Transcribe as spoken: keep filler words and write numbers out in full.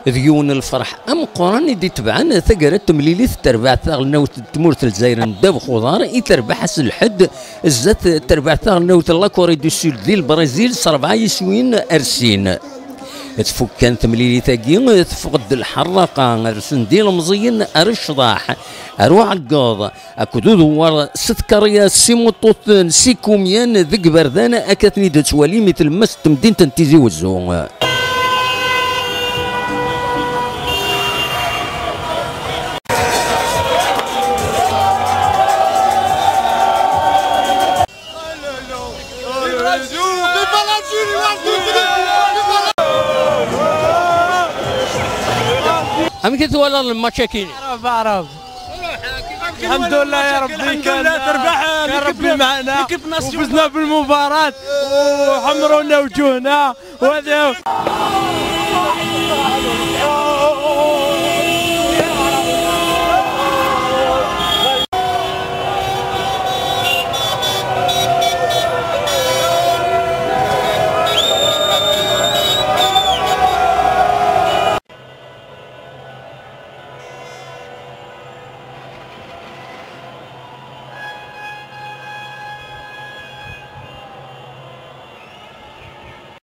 D yiwen n lferḥ ameqqran i d-itebɛen taggara n temlilit n terbaɛt taɣelnawt n tmurt n Lezzayer n ddabex uḍar i terbeḥ ass n lḥedd zdat terbaɛt taɣelnawt n la Corée du Sud di Lbrizil s rebɛa yiswiyen ar sin. Tfukk kan temlilit-agi, teffeɣ-d lḥerraqa, rsen-d ilemẓiyen ar ccḍeḥ, ar uɛeggeḍ, akked udewwer s tkeṛyas s imuṭṭuten s ikumyan deg iberdan, akka ten-id-tettwalim i tlemmast n temdint n Tizi Wezzu. Amek i twalaḍ lmatch-agi? Aɛrab, aɛrab. الحمد لله يا ربي، الحمد لله، كان، تربح كان ربي معنا، l'équipe nationale. وفزنا بالمباراة وحمرونا وجوهنا، وهذا هو.